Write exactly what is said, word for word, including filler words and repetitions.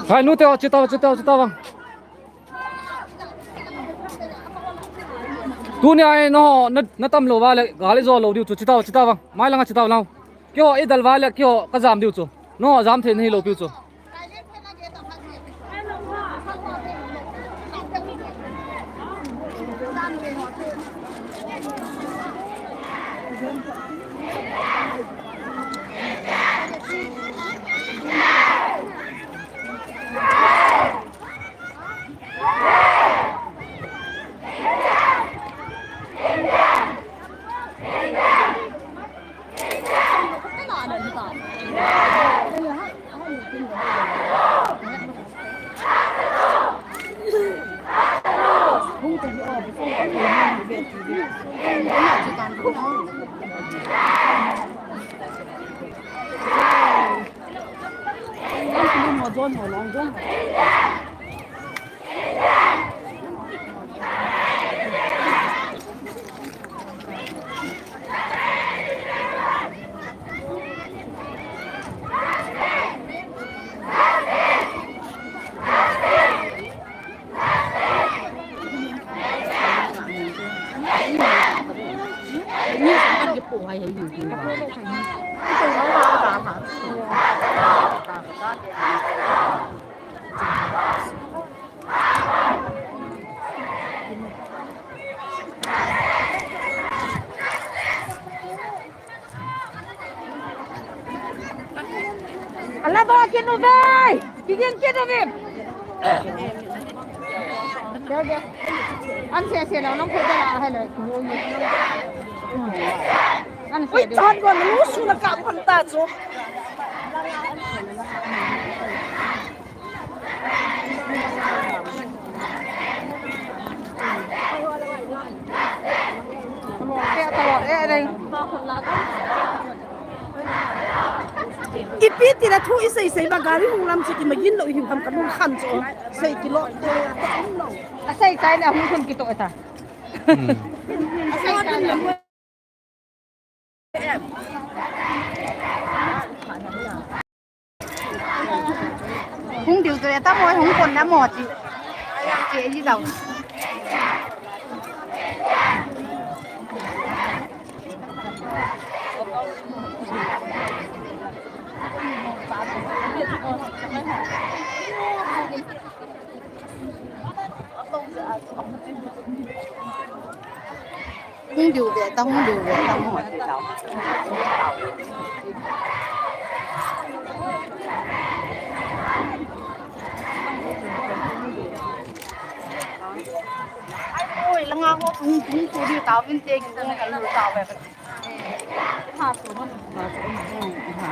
Hai, nu te ho, chitao, chitao, chitao vang. Tunia hi nangho, na, na tam lou uva le, gal i jo lou diu chu, chitao, chitao vang. Mai langa chitao nao. Keiho, i del uva le, keiho, ka jam diu chu. Nangho, jam thei nahi lou piu chu. Ala ba kinu bai. Kigin kinu bai. An se se lo nang ko da ha lo. An se. Ui, chon ko lu su na ka phun ta chu. Ipi ti la thu i sei sei ba gari hung lam chu ti magin lo i him ham ka lung khan chu. Sei ti lo. A sei tai na hung khun ki to ta. Hmm. A sei tai na. Hung diu tu ta mo hung kon na mo ti. Che ji dau. Hung diu ve ta, hung diu ve ta, hung. Oi, langa ho, hung, hung tu diu ta, vin te, ki ta, ka lu ta ve. Ha, tu, ha, tu, ha.